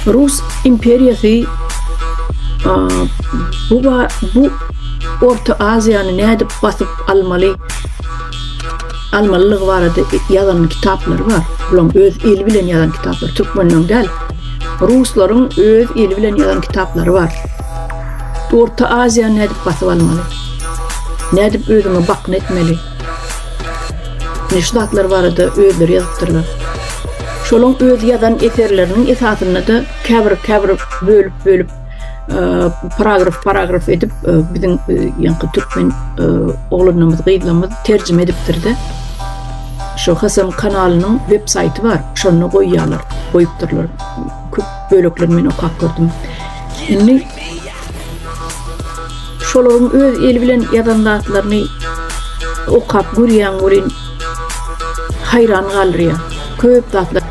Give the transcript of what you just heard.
Rus imperiýasy bu bu Orta Aziýany nädip basyp almaly almalylygy barada ýazan kitaplary bar. Bularyň öz eli bilen ýazan kitaplary, türkmenleň däl. Ruslaryň öz eli bilen ýazan kitaplary bar. Orta Aziýany nädip basyp almaly? Nädip özüňe bakna etmeli? Ine şu zatlar barada özleri ýazypdyrlar. Şolaň öz ýazan eserleriniň esasynda-da käbir käbir bölüp bölüp paragraf paragraf edip biziň ýaňky türkmen oglanlarymyz gyzlarymyz terjime edipdir-de. Şu Hasam kanalynyň web saýty bar, şonda goýýarlar, goýupdyrlar. Köp böleklerini men okap gördüm. Indi Şolaryň öz eli bilen ýazan zatlaryny okap görýäň welin haýran galdyrýar. Köp zatlar.